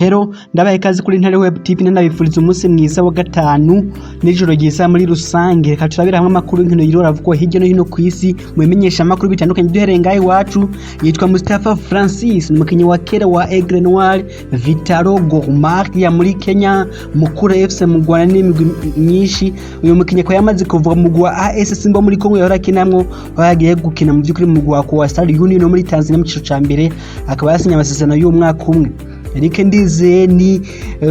Hello, ndabaye ikaze kuri Ntare Web TV, ndanabifuriza umunsi mwiza wa gatanu n'ijoro ryiza muri rusange. Reka turabira hamwe amakuru y'inkino yirora avugwa hirya no hino ku isi mu bimenyesha amakuru bitandukanye. Duhereye ngaho iwacu, yitwa Mustafa Francis, umukinnyi wa kera wa Aigle Noir, Vitalo, Gor Mahia muri Kenya, Mukura FC mu Rwanda n'imigwi myinshi. Uyu mukinnyi akaba yamaze kuva mu mugwi wa AS Simba muri Congo yahora akinamwo, aho yagiye gukina mu by'ukuri mu mugwi wa Coastal Union wo muri Tanzania mu cicaro ca mbere, akaba yasinye amasezerano y'umwaka umwe. Eric Ndizeye ni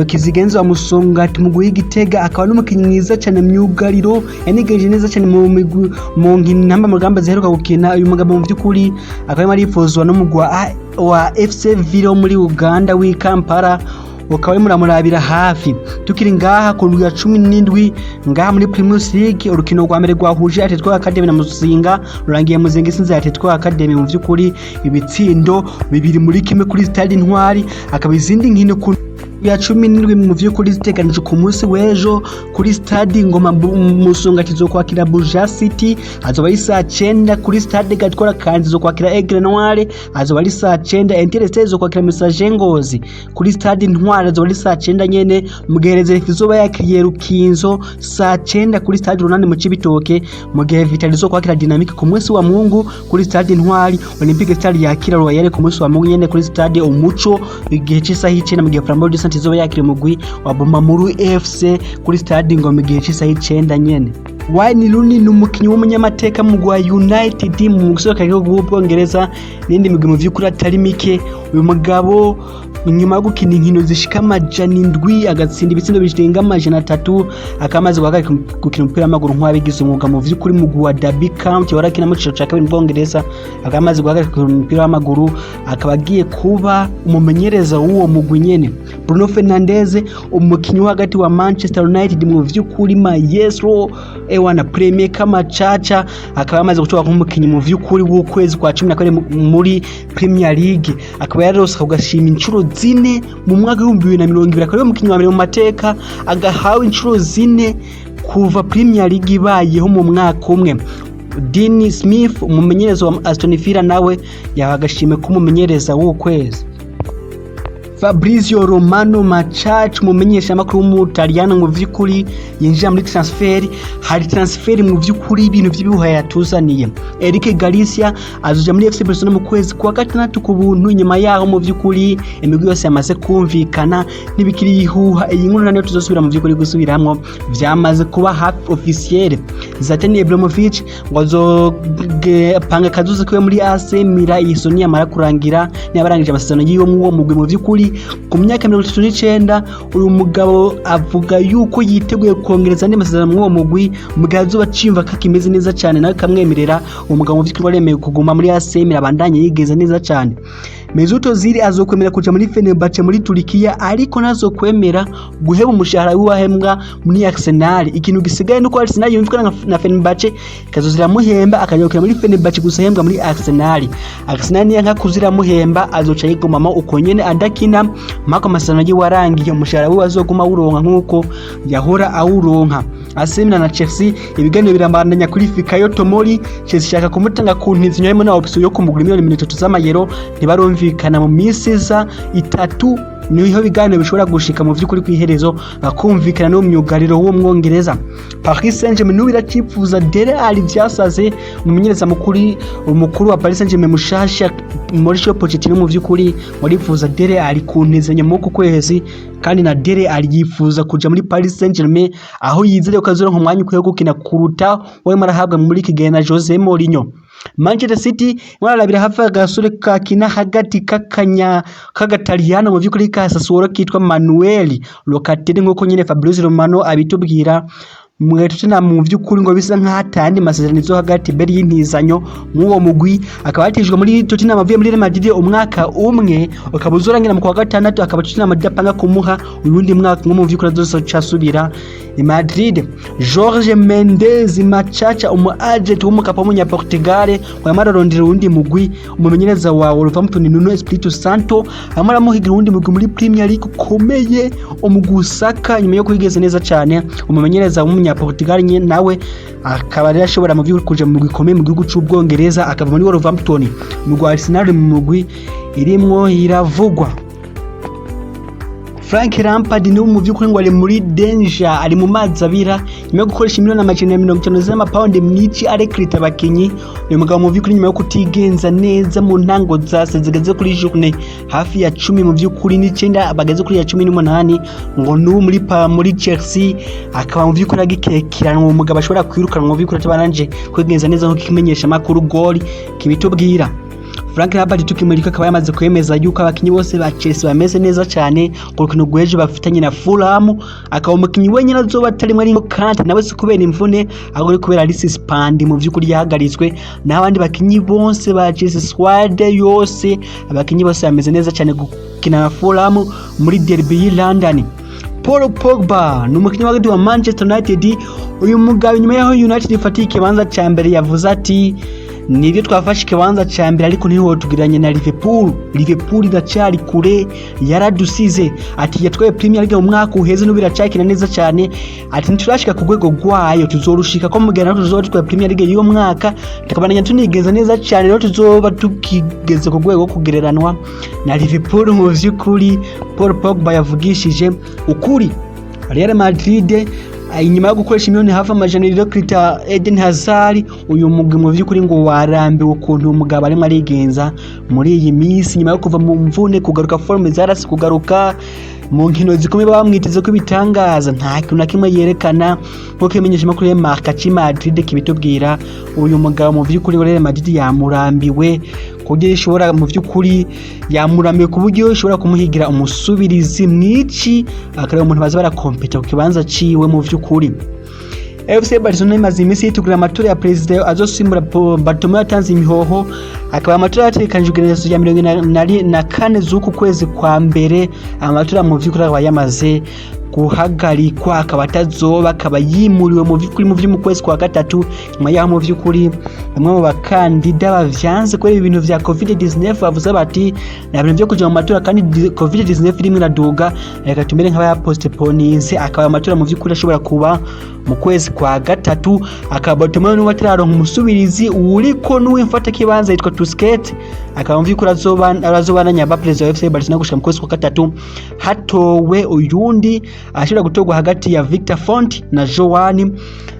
Kizigenzo wa Musongati, umugwi w'Igitega, akaba n'umukinnyi mwiza cyane myugariro, yanigeje neza cyane mu migwi mu nkino ntamba mu rugamba ziheruka gukina. Uyu mugabo mu by'ukuri akaba arimo arifuzwa n'umugwi wa FC Villa wo muri Uganda w'i Kampala, ukaba urimo uramurabira hafi. Tukiri ngaha, ku ndwi ya 17 ngaha muri Primus League, urukino rwa mbere rwahuje Atletico Academy na Muzinga rurangiye Muzinga isinze Atletico Academy mu by'ukuri ibitsindo 2-1 kuri Stade Intwari. Akaba izindi nkino ku ya 17 mu vy'ukuri ziteganijwe ku munsi w'ejo kuri Stade Ngoma, Musongati zo kwakira Buja City, azoba ari saa 9. Kuri Stade Gatwara Kanzi zo kwakira Aigle Noir, azoba ari saa 9. Intereste zo kwakira Messager Ngozi kuri Stade Intwari, azoba ari saa 9 nyene. Mu gihe Reserve izoba yakiriye Rukinzo saa 9 kuri Stade Runani mu Cibitoke, mu gihe Vitali zo kwakira Dynamic ku munsi wa Mungu kuri Stade Intwari. Olympic Star yakira Royal ku munsi wa Mungu nyene kuri Stade Umuco igihe c'isaha 9, mu gihe Flambeau du Centre izoba yakira umugwi wa Bomamuru FC kuri Stade Ngoma igihe c'isaha 9 nyene. Wayne Rooney ni umukinnyi w'umunyamateka mu wa United, mu gusohoka igihugu w'Ubwongereza n'indi migwi mu vy'ukuri atari mike. Uyu mugabo, nyuma yo gukina inkino zishika 700, agatsinda ibitsindo birenga 300, akaba amaze guhagarika gukina umupira w'amaguru nk'uwabigize umwuga mu vy'ukuri. Mugwi wa Derby County warakina mu cicaro ca kabiri mu Bwongereza, akaba amaze guhagarika gukina umupira w'amaguru, akaba agiye kuba umumenyereza w'uwo mugwi nyene. Bruno Fernandes, umukinyi wo hagati wa Manchester United, mu vy'ukuri maestro, ewana premier kamacaca, akaba yamaze gutorwa nk'umukinyi mu vy'ukuri w'ukwezi kwa 12 muri Premier League, akaba yarose kugashima inshuro zine mu mwaka w'2020, akaba ari umukinyi wa mbere mu mateka agahawe inshuro zine kuva Premier League ibayeho mu mwaka umwe. Dean Smith, umumenyereza wa Aston Villa, nawe yahawe agashimwe k'umumenyereza w'ukwezi. Fabrizio Romano Machac, umumenyeshamakuru w'Umutaliyano, mu vy'ukuri yinjira muri transfer. Hari transfer mu vy'ukuri, ibintu vy'ibihuha yatuzaniye. Eric Garcia azoja muri FC Barcelona mu kwezi kwa gatandatu ku buntu, inyuma yaho mu vy'ukuri imigwi yose yamaze kumvikana, ntibikiri ihuha. Iyi nkuru nayo tuzosubira mu vy'ukuri gusubiramwo, vyamaze kuba hafi officiel. Zlatan Ibrahimovic ngo azopanga akazuzi kiwe muri AC Milan iyi saison yamara kurangira, niba arangije amasezerano yiwe mw'uwo mugwi. Mu vy'ukuri ku myaka 39, uyu mugabo avuga yuko yiteguye kongereza andi masezerano mw'uwo mugwi mu gihe azoba aciyumva ko akimeze neza cyane, nawe kamwemerera. Uwo mugabo mu vy'ukuri waremeye kuguma muri AC Milan, abandanye yigeza neza cyane. Mesut Ozil azokwemera kuja muri Fenerbahce muri Turikiya, ariko ntazokwemera guheba umushahara w'uwahembwa muri Arsenal. Ikintu gisigaye nuko Arsenal yumvikana na Fenerbahce ikazoziramuhemba, akaja gukina muri Fenerbahce gusa ahembwa muri Arsenal. Arsenal niyo nka kuziramuhemba, azoca yigumamo uko nyene adakina mpaka amasezerano yiwe arangiye, umushahara wiwe azoguma awuronka nkuko yahora awuronka. AC Milan na Chelsea ibiganiro birabandanya kuri Fikayo Tomori. Chelsea ishaka kumutanga ku ntizinyo harimo na option yo kumugura miliyoni 30 z'amayero. Ntibarumvikana. Mu minsi iza itatu niho biganiro bishobora gushika mu vy'ukuri kw'iherezo, bakumvikana n'uwo myugariro w'Umwongereza. Paris Saint-Germain n'ubu iracipfuza Dele Alli vyasaze. Umumenyereza mukuru, umukuru wa Paris Saint-Germain mushasha, Mauricio Pochettino, mu vy'ukuri warifuza Dele Alli ku ntizanyo muri uku kwezi, kandi na Dele Alli yifuza kuja muri Paris Saint-Germain, aho yizeye ko azoronka umwanya ukwiye wo gukina kuruta uwo arahabwa muri iki gihe na Jose Mourinho. Manchester City wararabira hafi agasore kakina hagati kakanya k'Agataliyano mu vy'ukuri ka Sassuolo kitwa Manuel Locatelli, nk'uko nyene Fabrizio Romano abitubwira. Mwe Tottenham mu vy'ukuri ngo bisa nk'aho atandi masezerano izo hagati mbere y'intizanyo mw'uwo mugwi, akaba yatijwe muri Tottenham avuye muri Real Madrid umwaka umwe ukaba uzorangira mu kwa gatandatu, akaba Tottenham idapanga kumuha uyundi mwaka umwe, mu vy'ukuri azoca asubira i Madrid. Jorge Mendes Machacha, umu agent w'umukapa w'Umunyaportugal, wamara ararondera uwundi mugwi. Umumenyereza wa Wolverhampton, Nuno Espirito Santo, arimo aramuhigira uwundi mugwi muri Premier League ukomeye, umugwi Usaka, nyuma yo kwigeza neza cyane. Umumenyereza w'Umunyaportugal nye nawe akaba rero ashobora mu by'ukuri kuja mu mugwi ukomeye mu gihugu c'Ubwongereza, akava muri Wolverhampton. Umugwi wa Arsenal mu mugwi irimwo iravugwa. Frank Lampard niwe mu vy'ukuri ngo ari muri danger, ari mu mazi abira, nyuma yo gukoresha miliyoni 150 z'amapawundi mw'ici arekrita abakinyi. Uyu mugabo mu vy'ukuri, nyuma yo kutigenza neza mu ntango zase zigeze kuri journée hafi ya 10 mu vy'ukuri 9, bageze kuri ya 18, ngo n'ubu muri Chelsea akaba mu vy'ukuri agikekiranwa. Umugabo ashobora kwirukanwa mu vy'ukuri atabananje kwigenza neza, nkuko ikimenyesha makuru Goal kibitubwira. Frank Lampard tukimurika akaba yamaze kwemeza yuko abakinyi bose ba Chelsea bameze neza cyane ku rukino rw'ejo bafitanye na Fulham, akaba umukinyi wenyine azoba atarimwo ari Kante, nawe si kubera imvune, ahubwo ari kubera ari suspended, mu vy'ukuri yahagaritswe. Naho abandi bakinyi bose ba Chelsea, squad yose, abakinyi bose bameze neza cyane gukina na Fulham muri derby y'i London. Paul Pogba ni umukinnyi wa wa Manchester United. Uyu mugabo, nyuma yaho United ifatiye ikibanza ca mbere, yavuze ati: "Nibyo, twafashe ikibanza ca mbere, ariko ntiwotugereranye na Liverpool. Liverpool iracari kure, yaradusize." Ati: "Yatwaye Premier League mu mwaka uheze, n'ubu iracakina neza cyane." Ati: "Ntiturashika ku rwego rwayo, tuzorushika ko mugera natwe tuzoba dutwaye Premier League y'uwo mwaka, tukabandanya tunigeza neza cyane, rero tuzoba tukigeze ku rwego rwo kugereranwa na Liverpool." Mu vy'ukuri Paul Pogba yavugishije ukuri. Real Madrid, inyuma yo gukoresha miliyoni hafi 200 recruta Eden Hazard, uyu mugwi mu vy'ukuri ngo warambiwe ukuntu uyu mugabo arimo arigenza muri iyi minsi, nyuma yo kuva mu mvune, kugaruka forme zarasi, kugaruka mu nkino zikomeye baba bamwiteze ko ibitangaza, nta kintu na kimwe yerekana, nk'uko imenyesha makuru ya Marca ci Madrid kibitubwira. Uyu mugabo mu vy'ukuri Real Madrid yamurambiwe, ku buryo ishobora, mu vy'ukuri yamurambiwe ku buryo ishobora kumuhigira umusubirizi mwici, akareba umuntu baza barakompeta ku kibanza ciwe. Mu vy'ukuri FC Barcelona imaze iminsi yitegurira amatora ya perezida azosimbura Bartomeu yatanze imihoho, akaba amatora yategekanijwe igenekerezo rya 44 z'uku kwezi kwa mbere. Amatora mu vy'ukuri akaba yamaze guhagarikwa, akaba atazoba, akaba yimuriwe mu vy'ukuri mu kwezi kwa gatatu, nyuma yaho mu vy'ukuri bamwe mu bakandida bavyanze kubera ibintu vya COVID-19. Bavuze bati: "Nta bintu vyo kuja mu matora kandi COVID-19 irimwo iraduga, reka tumere nk'abayapostponinze." Akaba amatora mu vy'ukuri ashobora kuba mu kwezi kwa gatatu, akaba Bartomeu n'ubu atararonka umusubirizi uriko n'uwimfatakibanza yitwa Tusquets, akaba mu vy'ukuri azobana nyaba perezida wa FC Barcelona gushika mu kwezi kwa gatatu, hatowe uyundi ashobora gutorwa hagati ya Victor Font na Joan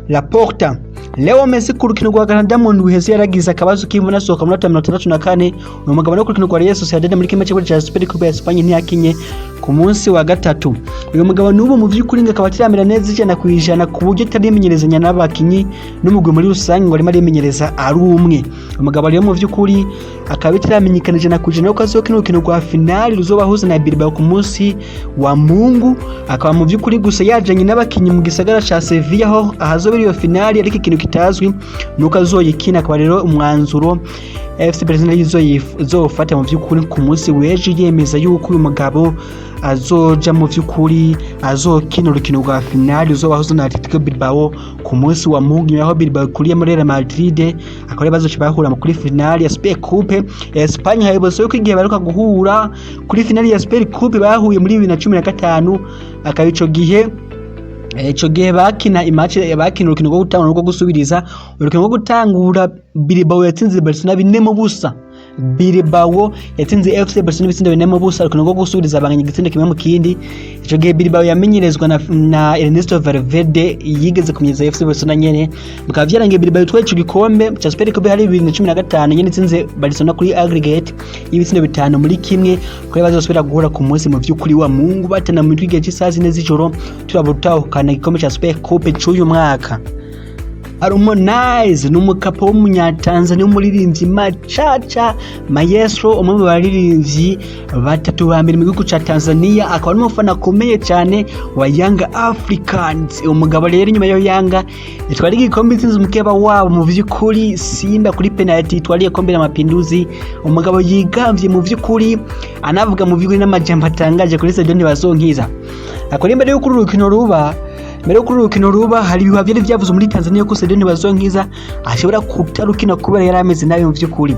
Laporta. Leo Messi ku rukino rwa Canada mu ndwi iheze yaragize akabazo k'imvune, asohoka mu minota 64. Uyu mugabo no ku rukino rwa Real Sociedad muri kimwe cya Super Coupe ya Espagne ntiyakinye ku munsi wa gatatu. Uyu mugabo n'ubu mu vy'ukuri ngo akaba ataramera neza 100%, ku buryo atarimenyerezanya n'abakinyi n'umugwi muri rusange, ngo arimo arimenyereza ari umwe. Umugabo rero mu vy'ukuri akaba bitaramenyekana 100% ko azokina urukino rwa finali ruzobahuza na Bilbao ku munsi wa Mungu, akaba mu vy'ukuri gusa yajanye n'abakinyi mu gisagara ca Sevilla aho ahazobera iyo finali, ariko ikintu kitazwi nuko azoyikina. Akaba rero umwanzuro FC Barcelona izofata mu vy'ukuri ku munsi w'ejo yemeza yuko uyu mugabo azoja, mu vy'ukuri azokina urukino rwa finali ruzobahuza na Atletico Bilbao ku munsi wa Mungu, nyuma yaho Bilbao ikuriye muri Real Madrid, akaba ari bazoca bahura kuri finali ya Super Coupe ya Espagne. Hayibose yuko igihe baheruka guhura kuri finali ya Super Coupe bahuye muri 2015, akaba ico gihe bakina imatch, bakina urukino rwo gutangura n'urwo gusubiriza. Urukino rwo gutangura Bilbao yatsinze Barcelona 4-0. Bilbao yatsinze FC Barcelona ibitsindo 4-0. Urukino rwo gusubiriza banganya igitsindo 1 mu kindi. Ico gihe Bilbao yamenyerezwa na Ernesto Valverde, yigeze kumenyereza FC Barcelona nyene. Bikaba vyarangiye Bilbao itwaye ico gikombe ca Super Coupe hari 2015 nyene, itsinze Barcelona kuri aggregate y'ibitsindo 5-1. Kuri bazosubira guhura ku munsi mu vy'ukuri wa Mungu, batana mu mitwe igihe c'isaha 4 z'ijoro, turaba utahukana igikombe ca Super Coupe c'uyu mwaka. Harmonize ni umukapa w'umunyatanzania w'umuririmbyi macaca maestro, umwe mu baririmbyi batatu ba mbere mu gihugu ca Tanzania, akaba n'umufana akomeye cyane wa Young Africans. Uwo mugabo rero, inyuma yo Yanga itwara igikombe, itsinze umukeba wabo mu vy'ukuri Simba kuri penalty, itwara igikombe na Mapinduzi, umugabo yigavye mu vy'ukuri, anavuga mu vy'ukuri n'amajambo atangaje kuri stadion ntibazonkiza. Akora imbere y'uko uru rukino ruba. Mbere yo kuri urukino ruba, hari ibihuha vyari vyavuze muri Tanzania ko Cedric Ntibazonkiza ashobora kutarukina kubera yari ameze nabi. Mu vy'ukuri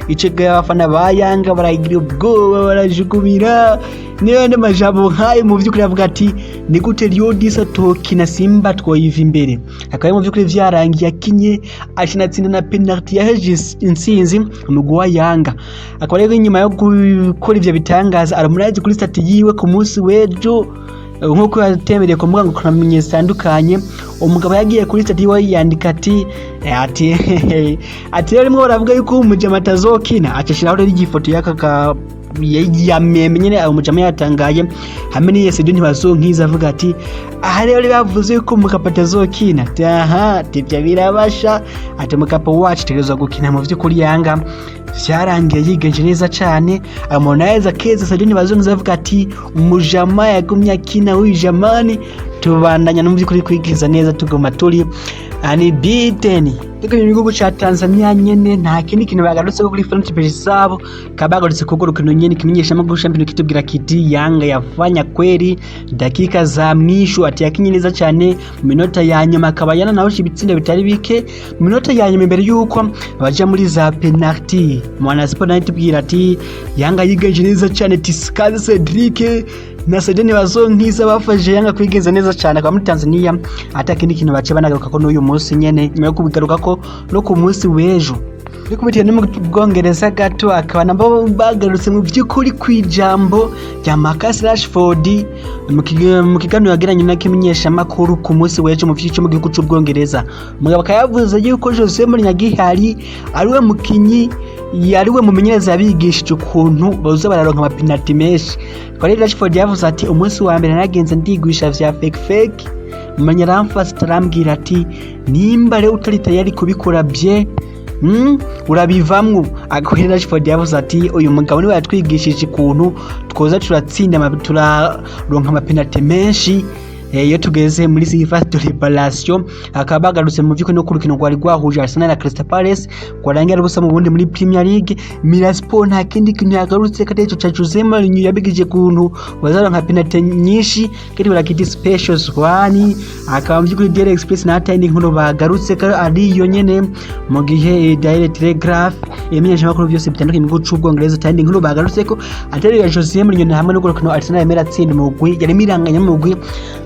ico gihe abafana ba Yanga baragira ubwoba, barajugumira niyo majambo nk'ayo. Mu vy'ukuri avuga ati: "Ni gute Liodis atokina? Simba twoyiva imbere." Akaba mu vy'ukuri vyarangiye akinye, akinatsinda na penalty yaheje intsinzi umugwi wa Yanga. Akaba rero inyuma yo gukora ivyo bitangaza, Harmonize kuri statut yiwe ku munsi w'ejo, nk'uko yatemereye ku mbuga ngurukanabumenyi zitandukanye, umugabo yagiye kuri statut yiwe yandika ati rero rimwe baravuga yuko umujama atazokina, acashiraho rero igifoto y'aka ka ya meme nyene, ayo mujama yatangaye hamwe n'iyo Cedric Ntibazonkiza, avuga ati: "Aha rero bavuze yuko Mukapa atazokina." Ati: "Aha tivyo birabasha." Ati: "Mukapa wacu tegerezwa gukina." Mu vy'ukuri Yanga vyarangiye yigenje neza cane. Harmonize akeza Cedric Ntibazonkiza, avuga ati: "Umujama yagumye akina huyu jamani." Tubandanya no mu vy'ukuri kwigiza neza, tuguma turi unbeaten. Tuko mu gihugu ca Tanzania nyene, nta kindi kintu bagarutse kuri front page zabo, kabagarutse kuko rukino nyene. Kimenyesha makuru champion kitubwira kiti: "Yanga yafanya kweli dakika za mwisho." Ati yakinye neza cyane mu minota ya nyuma, akaba yananahusha ibitsinda bitari bike mu minota ya nyuma imbere yuko baja muri za penalty. Mwana Sport nayo itubwira ati: "Yanga yigenje neza cyane." Tisikaze Cedric na Cedric Ntibazonkiza bafashe Yanga kwigenza neza cyane. Akaba muri Tanzania ata kindi kintu bace banagaruka ko n'uyu munsi nyene, nyuma yo kubigaruka ko no ku munsi w'ejo. Ariko bitewe no mu Bwongereza gato, akaba nabo bagarutse mu by'ukuri ku ijambo rya Marcus Rashford mu kiganiro yagiranye n'akimenyeshamakuru ku munsi w'ejo mu vy'ico mu gihugu c'Ubwongereza. Umugabo akaba yavuze yuko Jose Mourinho agihari ariwe mukinyi, ariwe mumenyereza yabigishije ukuntu boza bararonka amapenalty menshi. Akaba rero Rashford yavuze ati: "Umunsi wa mbere naragenze ndigwisha vya fake fake, menya aramfata arambwira ati: 'Nimba rero utari tayari kubikora bye, urabivamwo.'" Akaba Rashford yavuze ati: "Uyu mugabo niwe yatwigishije ukuntu twoza turatsinda, turaronka amapenalty menshi iyo tugeze muri surface de réparation." Akaba bagarutse mu vy'ukuri no ku rukino rwari rwahuje Arsenal na Crystal Palace, rwarangiye ari ubusa mu bundi muri Premier League. Mirror Sport nta kindi kintu yagarutse katari ico ca Jose Mourinho yabigije kuntu bazaronka penalty nyinshi, kandi barakiti specials one. Akaba mu vy'ukuri Daily Express na atindi nkuru bagarutse ko ari iyo nyene, mu gihe Daily Telegraph, ibimenyeshamakuru byose bitandukanye mu gihugu c'Ubwongereza, atindi nkuru bagarutse ko atari ya Jose Mourinho hamwe n'urukino Arsenal yemera atsinda umugwi, yarimo iranganya n'umugwi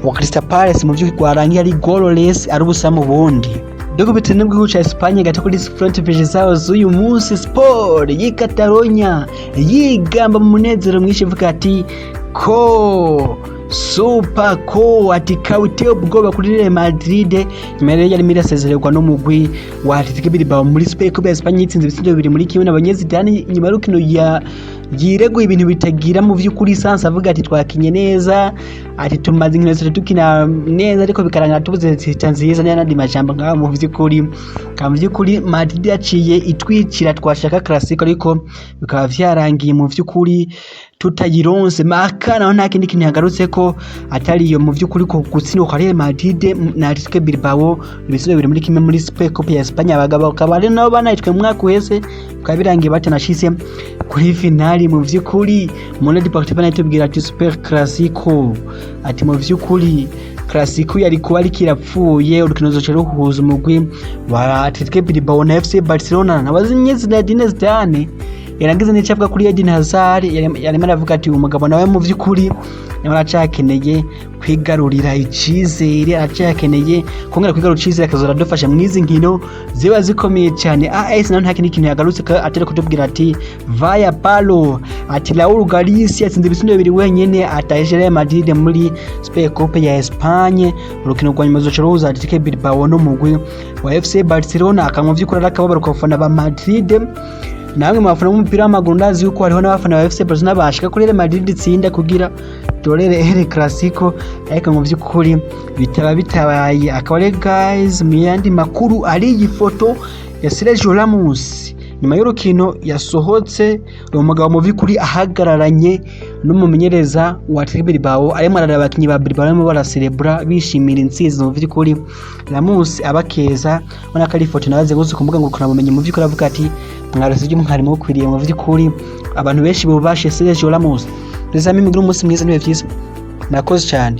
wa Crystal Palace, mu vy'ukuri rwarangiye ari goalless, ari ubusa mu bundi. Dukubitse n'igihugu ca Espagne gato, kuri front page zawo z'uyu munsi, Sport y'i Catalonia yigamba mu munezero mwinshi, ivuga ati ko super ko ati kawiteye ubwoba kuri Real Madrid, nyuma rero yarimo irasezererwa n'umugwi wa Atletico Bilbao muri Super Coupe ya Espagne, yitsinze ibitsindo 2-1. Nabonye Zidane nyuma y'urukino ya yireguye ibintu bitagira mu vy'ukuri sens, avuga ati: "Twakinye neza," ati: "Tumaze inkino zitatu dukina neza, ariko bikarangira tubuze zita nziza," n'ayandi majambo ngaho. Mu vy'ukuri Madrid yaciye itwicira, twashaka Clasico ariko bikaba vyarangiye mu vy'ukuri tutayironse. Marca naho nta kindi kintu yagarutse ko atari iyo mu vy'ukuri ko gutsindwa kwa Real Madrid na Atletico Bilbao ibitsindo 2-1 muri Super Coupe ya Espagne. Abagabo bakaba ari nabo banayitwe mu mwaka uheze, bikaba birangiye batanashitse kuri finali. Mu vy'ukuri Mundo Deportivo nayo itubwira ati Super Clasico, ati mu vy'ukuri Clasico yari kuba ariko irapfuye. Urukino ruzoca ruhuza umugwi wa Atletico Bilbao na FC Barcelona. Nabazinye Zinedine Zidane yarangiza n'ico avuga kuri Eden Hazard, yarimo aravuga ati: "Umugabo nawe mu vy'ukuri nawe aracakeneye kwigarurira icizere, aracakeneye kongera kwigarura icizere, akazora adufasha mwizi nkino ziba zikomeye cyane." AS nayo nta kindi kintu yagarutse ko atari kutubwira ati vaya palo, ati Raul Garcia yatsinze ibitsindo bibiri wenyene, ataje Real Madrid muri Super Coupe ya Espagne. Urukino rwa nyuma ruzoca ruhuza Atletico Bilbao n'umugwi wa FC Barcelona. Akamwa vy'ukuri ari akababaro ku bafana ba Madrid namwe mu bafana b'umupira w'amaguru. Ndazi yuko hariho n'abafana ba FC Barcelona bashika kuri Real Madrid itsinda kugira dorere El Clasico, ariko mu by'ukuri bitaba bitabaye. Akaba ari guys, mu yandi makuru ari iyi foto ya Sergio Ramos nyuma y'urukino yasohotse, uwo mugabo mu by'ukuri ahagararanye n'umumenyereza wa Athletic Bilbao, arimo arareba abakinyi ba Bilbao barimo baraserebura bishimira intsinzi. Mu by'ukuri Ramos abakeza, ubona ko ari ifoto nabaze gusa ku mbuga ngurukanabumenyi. Mu by'ukuri avuga ati: "Mwarose ibyo mwari mukwiriye." Mu by'ukuri abantu benshi bubashe Sergio Ramos. Ndetse mugire umunsi mwiza n'ibihe byiza, murakoze cyane.